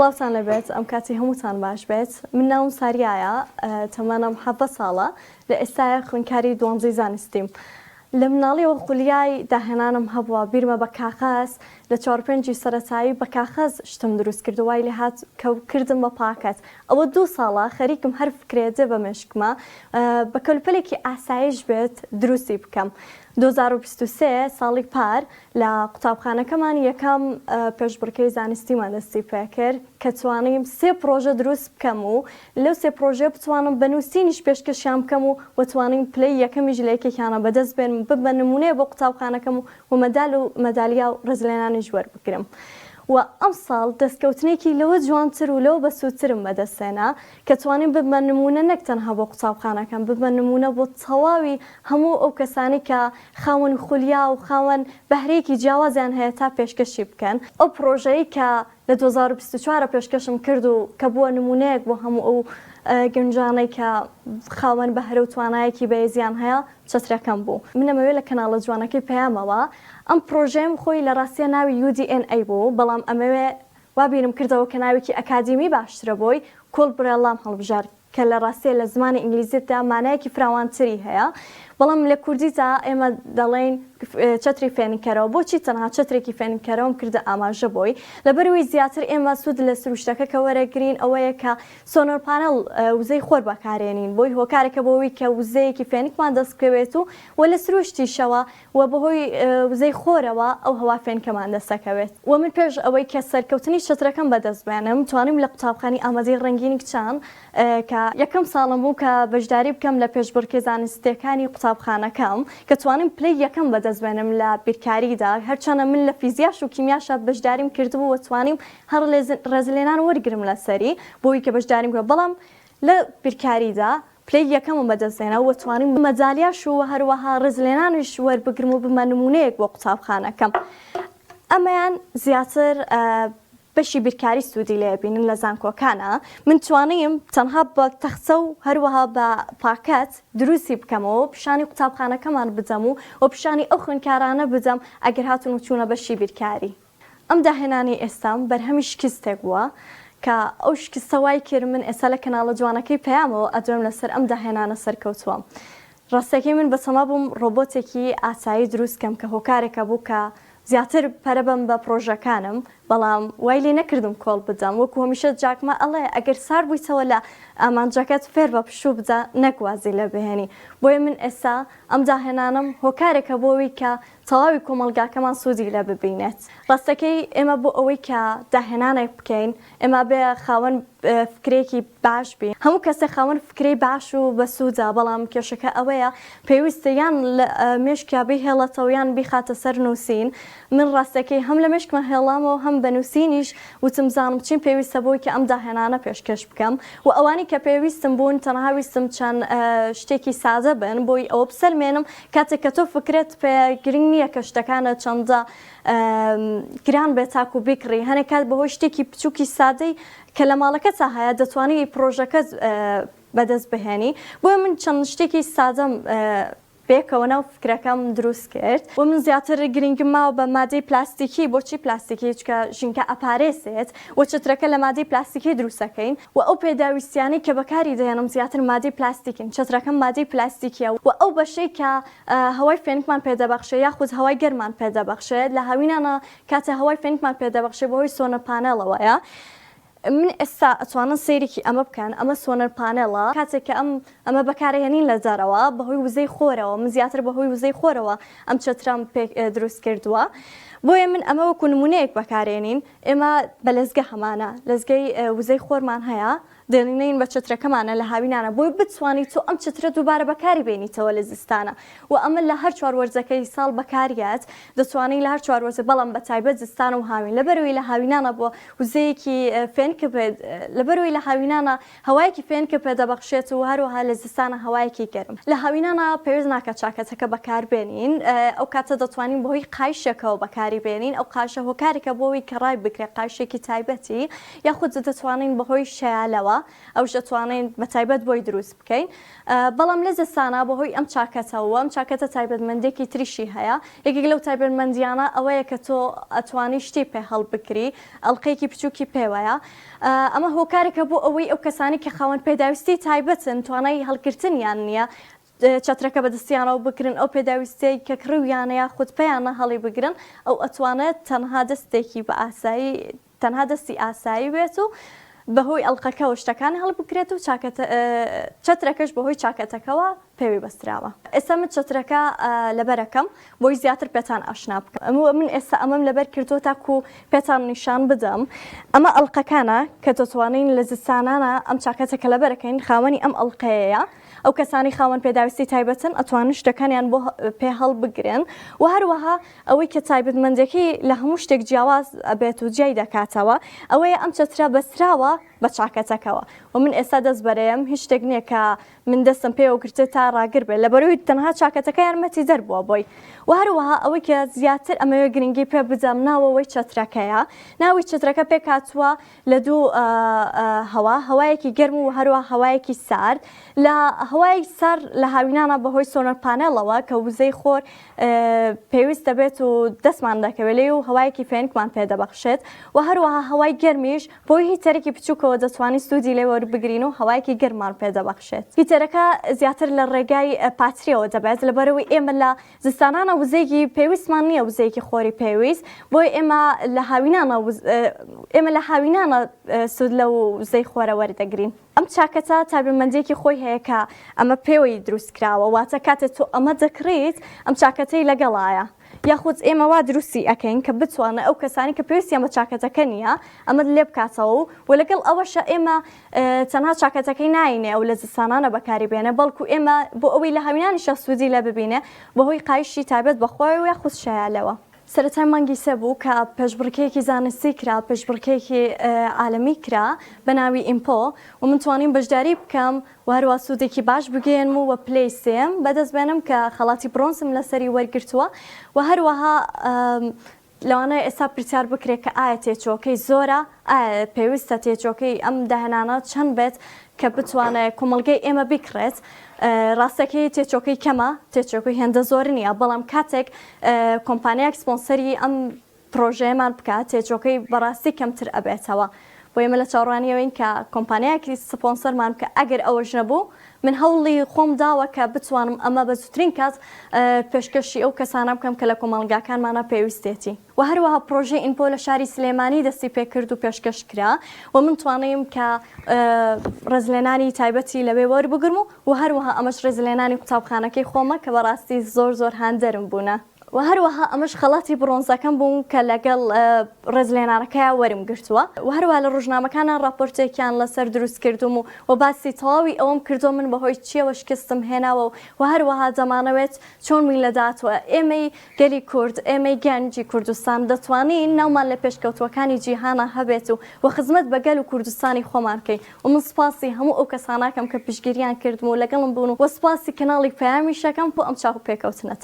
سڵاوتان لێبێت ئەم کاتی هەمووتان باش بێت من ناوم ساریایە تەمەنم 17 ساڵە لە ئێستایا خوێندکاری دوانزەی زانستیم لە مناڵیەوە خولیای داهێنانم هەبووە بیرمە بە کاخەز لە چوار پێنجی سەرەتایی بە کاخەز شتم دروست کرد و وای لێهات کە کردم بە پاکەت ئەوە دوو ساڵە خەریکم هەر فکرێ دێ بە مێشکما بە کەلوپەلێکی ئاسایش بێت دروستی بکەم 2023 ساڵی پار لە قوتابخانەکەمان یەکەم پێشبڕکێی زانستیمان دەستی پێکرد کە توانیم سێ پڕۆژە دروست بکەم و لەو سێ پڕۆژەیە بتوانم بە نووسینیش پێشکەشیان بکەم و و توانیم پلەی یەکەمیش لە یەکێکیانە بەدەست بێنم ببمە نموونەیە بۆ قوتابخانەکەم و و مەدال و مەدالیا و ڕێزلێنانیش وەربگرم و ئەمساڵ دەستکەوتنێکی لەوە جوانتر و لەوە بەسوودترم بەدەست هێنا کە توانیم ببمە نموونە نەک تەنها بۆ قوتابخانەکەم ببمە نموونە بۆ تەواوی هەموو ئەو کەسانەی کە خاوەن خولیا و خاوەن بەهرەیەکی جیاوازیان هەیە تا پێشکەشی بکەن. ئەو پڕۆژەی کە لە 2024 پێشکەشم کرد و کە بووە نموونەیەک بۆ هەموو ئەو گەنجانەی کە خاوەن بەهرە و توانایەکی بەهێزیان هەیە، چەترەکەم بوو. من ئەمەوێ لە کەناڵە جوانەکەی پەیامەوە ئەم پڕۆژەیەم خۆی لە ڕاستیا ناوی UDNA بوو، بەڵام ئەمەوێ وا بیرم کردەوە کە ناوێکی ئەکادیمی باشترە بۆی، کوڵ برێڵام هەڵبژارد. کە لە ڕاستیا لە زمانی ئینگلیزیدا مانایەکی فراوانتری هەیە، بەڵام لە کوردیدا ئێمە دەڵێین چەتری فێنککەرەوە. بۆچی تەنها چەترێکی فێنککەرەوەم کردە ئاماژە بۆی؟ لەبەرئەوەی زیاتر ئێمە سوود لە سروشتەکە کە وەرەگرین ئەوەیە کە solar panel وزەی خۆر بەکارێنین بۆی هۆکارێکە بۆ ئەوەی کە وزەیەکی فێنکمان دەست بکەوێت و وە لە سروشتیشەوە وە بەهۆی وزەی خۆرەوە ئەو هەوا فێنکەمان دەست دەکەوێت. وە من پێش ئەوەی کە سەرکەوتنی چەترەکەم بەدەست بێنم توانیم لە قوتابخانەی ئامادەی ڕەنگینی کچان کە یەکەم ساڵم بوو کە بەشداری بکەم لە پێشبڕکێ زانستیەکانی قوتابخانەکەم کە توانیم پلەی یەکەم بەدەست بێنم لە بیرکاریدا هەرچەنە من لە فیزیاش و کیمیاشا بەشداریم کردبوو وە توانیم هەر ڕێزلێنان وەرگرم لەسەری بۆی کە بەشداریم کرد بەڵام لە بیرکاریدا پلەی یەکەمم بەدەستهێنا و توانیم مەدالیاش و هەروەها ڕێزلێنانیش وەربگرم و ببمە نموونەیەک بۆ قوتابخانەکەم. ئەمەیان زیاتر بەشی بیرکاری سوودی لێ بینن لە زانکۆکانە. من توانیم تەنها بە تەختە و هەروەها بە پاکەت دروستی بکەمەوە و پیشانی قوتابخانەکەمان بدەم و و پیشانی ئەو خوێندکارانە بدەم ئەگەر هاتوون و چوونە بەشی بیرکاری. ئەم داهێنانەی ئێستام بەرهەمی شکستێک بووە کە ئەو شکستە وای کرد من ئێستا لە کەناڵە جوانەکەی پەیامەوە ئەدوێم لەسەر ئەم داهێنانە سەرکەوتووە. ڕاستەکەی من بەتەما بووم ڕۆبۆتێکی ئاسایی دروست کەم کە هۆکارێکە بوو کە زیاتر پەرە بەم بە پڕۆژەکانم بەڵام وای لێ نەکردم کۆڵ بدەم وەکو هەمیشە جاک ما ئەڵێ ئەگەر سارد بوویتەوە لە ئامانجەکەت فێر بە پشوو بدە نەک وازی لێ بهێنی بۆیە من ئێستا ئەم داهێنانەم هۆکارێکە بۆ ئەوەی کە تەواوی کۆمەڵگاکەمان سوودی لێ ببینێت. ڕاستەکەی ئێمە بۆ ئەوەی کە داهێنانێک بکەین ئێمە ئەبێ خاوەن فکرەیەکی باش بین. هەموو کەسێک خاوەن فکرەی باش و بەسوودە، بەڵام کێشەکە ئەوەیە پێویستە یان لە مێشکیا بیهێڵێتەوە یان بیخاتە سەر نووسین. من ڕاستەکەی هەم لە مێشکما هێڵامەوە هەم بە نووسینیش وتم زانم چیم پێویستە بۆی کە ئەم داهێنانە پێشکەش بکەم و ئەوانەی کە پێویستم بوون تەنها ویستم چەند شتێکی سادە بن بۆی ئەوە بسەلمێنم کاتێک کە تۆ فکرەت پێ گرنگ نییە کە شتەکانت چەندە گران بێت تاکو بیکڕی هەنێک کات بەهۆی شتێکی بچووکی سادەی کە لە ماڵەکەتا هەیە دەتوانی پڕۆژەکەت بەدەست بهێنی بۆیە من چەند شتێکی سادەم پێکەوە ناو فکرەکەم دروست کرد و من زیاتر گرنگیم ماوە بە مادەی پلاستیکی بۆچی پلاستیکی چونکە ژینگە ئەپارێزێت و چەترەکە لە مادەی پلاستیکی دروستەکەین و ئەو پێداویستیانەی کە بەکاری دەهێنم زیاتر مادەی پلاستیکن چەترەکەم مادەی پلاستیکیە و ئەو بەشەی کە هەوای فێنکمان پێدەبەخشێ یاخود هەوای گەرمان پێدەبەخشێت لە هاوینانە کاتێ هەوای فێنکمان پێدەبەخشێ بەهۆی solar panel ەوەیە من ئێستا ئەتوانن سەیرێکی ئەمە بکەن ئەمە solar panel ە کاتێک کە ئەم ئەمە بەکارهێنین لە دەرەوە بەهۆی وزەی خۆرەوە من زیاتر بەهۆی وزەی خۆرەوە ئەم چەترەم پێ دروست کردووە بۆیە من ئەمە وەکو نمونەیەک بەکارێنین ئێمە بە لەزگە هەمانە لەزگەی وزەی خۆرمان هەیە دێنین بە چەترەکەمانە لە هاوینانە بۆی بتوانی تۆ ئەم چەترە دووبارە بەکاری بێنیتەوە لە زستانە و ئەمە لە هەر چوار وەرزەکەی ساڵ بەکاریات دەتوانی لە هەر چوار وەرزە بەڵام بە تایبەت زستان و هاوین لەبەرەوەی لە هاوینانە بۆ وزەیەکی فێنکە پێ لەبەرەوەی لە هاوینانە هەوایەکی فێنکە پێدەبەخشێت و هەروەها لە. زستانە هەوایەکی گەرم. لە هاوینانا پێویست ناکات چاکەتەکە بەکاربێنین، ئەو کاتە دەتوانین بەهۆی قایشێکەوە بەکاری بێنین، ئەو قایشە هۆکارێکە بۆ ئەوەی کە ڕای بگرێت قایشێکی تایبەتی، یاخود دەتوانین بەهۆی شەیالەوە ئەوش دەتوانین بە تایبەت بۆی دروست بکەین. بەڵام لە زستانا بەهۆی ئەم چاکەتەوە، ئەم چاکەتە تایبەتمەندییەکی تریشی هەیە، یەکێک لەو تایبەتمەندییانە ئەوەیە کە تۆ ئەتوانی شتی پێ هەڵبگری، ئەڵقەیەکی بچووکی پێوەیە، ئەمە هۆکارێکە بۆ ئەوەی ئەو کەسانەی کە خاوەن پێداویستی تایبەتن توانای هەڵگرتنیان نییە چەترەکە بەدەستیانەوە بگرن ئەو پێداویستیەی کە کڕیویانە یاخود پێیانە هەڵیبگرن ئەو ئەتوانێت تەنها دەستێکی بە ئاسایی تەنها دەستی ئاسایی بێت و بەهۆی ئەڵقەکەوە شتەکانی هەڵبگرێت و چاکەتە چەترەکەش بەهۆی چاکەتەکەوە پێوی بەستراوە. ئێستا من چەترەکە لەبەرەکەم بۆی زیاتر پێتان ئاشنا بکەم و من ئێستا ئەمەم لەبەر کردووە تاکو پێتان نیشان بدەم ئەمە ئەڵقەکانە کە دەتوانین لە زستانانە ئەم چاکەتە کە لەبەرەکەین خاوەنی ئەم ئەڵقەیەیە ئەو کەسانی خاوەن پێداویستی تایبەتن ئەتوانن شتەکانیان بۆ پێ هەڵبگرن و هەروەها ئەوەی کە تایبەتمەندەکەی لە هەموو شتێک جیاواز ئەبێت و جیای دەکاتەوە ئەوەیە ئەم چەترە بەستراوە بە چاکەتەکەوە و من ئێستا دەست بەرەیەم هیچ شتێک نییە کە من دەستم پێوە گرتێ تا ڕاگر بێت لەبەرەوەی تەنها چاکەتەکە یارمەتی دەر بووە بۆی و هەروەها ئەوەی کە زیاتر ئەمەوێ گرنگی پێ بدەم ناوەوەی چەترەکەیە ناوی چەترەکە پێکهاتووە لە دوو هەوا هەوایەکی گەرم و هەروە هەوایەکی سارد لە هەوای سارد لە هاوینانە بەهۆی solar panel ەوە کە وزەی خۆر پێویست دەبێت و دەستمان دەکەوێت لێی و هەوایەکی فێنکمان پێدەبەخشێت و هەروەها هەوای گەرمیش بەهۆی heater ێکی بچووکەوە دەتوانین سوودی لێ وەربگرین و هەوایەکی گەرممان پێدەبەخشێت. heater ەکە زیاتر لە ڕێگای پاتریەوە دەبێت، لەبەرئەوەی ئێمە لە زستانانە وزەیەکی پێویستمان نییە، وزەیەکی خۆری پێویست، بۆیە ئێمە لە هاوینانە ئێمە لە هاوینانە سوود لەو وزەی خۆرە وەردەگرین. ئەم چاکەتە تایبەتمەندییەکی خۆی هەیە کە ئەمە پێوەی دروست کراوە، واتە کاتێ تۆ ئەمە دەکڕیت ئەم چاکەتەی لەگەڵایە. یاخود ئێمە وا دروستی ئەکەین کە بتوانن ئەو کەسانی کە پێویستیان بە چاکەتەکە نییە ئەمە لێ بکاتەوە و و لەگەڵ ئەوەشە ئێمە تەنها چاکەتەکەی ناینێ ئەو لە زستانانە بەکاری بێنێ بەڵکو ئێمە بۆ ئەوەی لە هاوینانیشا سوودی لێ ببینێ بەهۆی قایشی تایبەت بە خۆی و یاخود شایالەوە. سەرەتای مانگی سێ بوو کە پێشبڕکێیەکی زانستی کرا، پێشبڕکێیەکی عالەمی کرا بە ناوی ئیمپۆ و من توانیم بەشداری بکەم و هەروا سوودێکی باش بگەیەنم و پلەی سێیەم بەدەست بێنم کە خەڵاتی برۆنزم لەسەری وەرگرتووە و هەروەها لەوانەیە ئێستا پرسیار بکرێت کە ئایا تێچووەکەی زۆرە؟ ئایا پێویستە تێچووەکەی ئەم داهێنانە چەند بێت کە بتوانێت کۆمەڵگەی ئێمە بیکڕێت؟ ڕاستەکەی تێچووەکەی کەمە، تێچووەکەی هێندە زۆر نییە، بەڵام کاتێک کۆمپانیایەک سپۆنسەری ئەم پڕۆژەیەمان بکات تێچووەکەی بەڕاستی کەمتر ئەبێتەوە بۆیە ئێمە لە چاوەڕوانی ئەوەین کە کۆمپانیایەکی سپۆنسەرمان بکە ئەگەر ئەوەش نەبوو من هەوڵی خۆم داوە کە بتوانم ئەمە بە زووترین کات پێشکەشی ئەو کەسانە بکەم کە لە کۆمەڵگاکانمانا پێویستێتی و هەروەها پڕۆژەی ئینپۆ لە شاری سلێمانی دەستی پێکرد و پێشکەش کرا و من توانیم کە ڕێزلێنانی تایبەتی لەوێ وەربگرم و و هەروەها ئەمەش ڕێزلێنانی قوتابخانەکەی خۆمە کە بەڕاستی زۆر زۆر هاندەرم بوونە. وە هەروەها ئەمەش خەڵاتی بڕۆنزەکەم بوو کە لەگەڵ ڕێزلێنانەکەیا وەرم گرتووە وە هەروەها لە ڕۆژنامەکانا ڕاپۆرتێکیان لەسەر دروست کردووم و وە باسی تەواوی ئەوەم کردووە من بەهۆی چیەوە شکستم هێناوە و وە هەروەها دەمانەوێت چۆن بین لە داهاتووە ئێمەی گەلی کورد ئێمەی گەنجی کوردستان دەتوانین ناومان لە پێشکەوتووەکانی جیهانا هەبێت و وە خزمەت بە گەل و کوردستانی خۆمان بکەین و من سوپاسی هەموو ئەو کەسانەکەم کە پشتگیریان کردم و لەگەڵم بوون و وە سوپاسی کەناڵی پەیامیش ئەکەم بۆ ئەم چاوپێکەوتنەتان.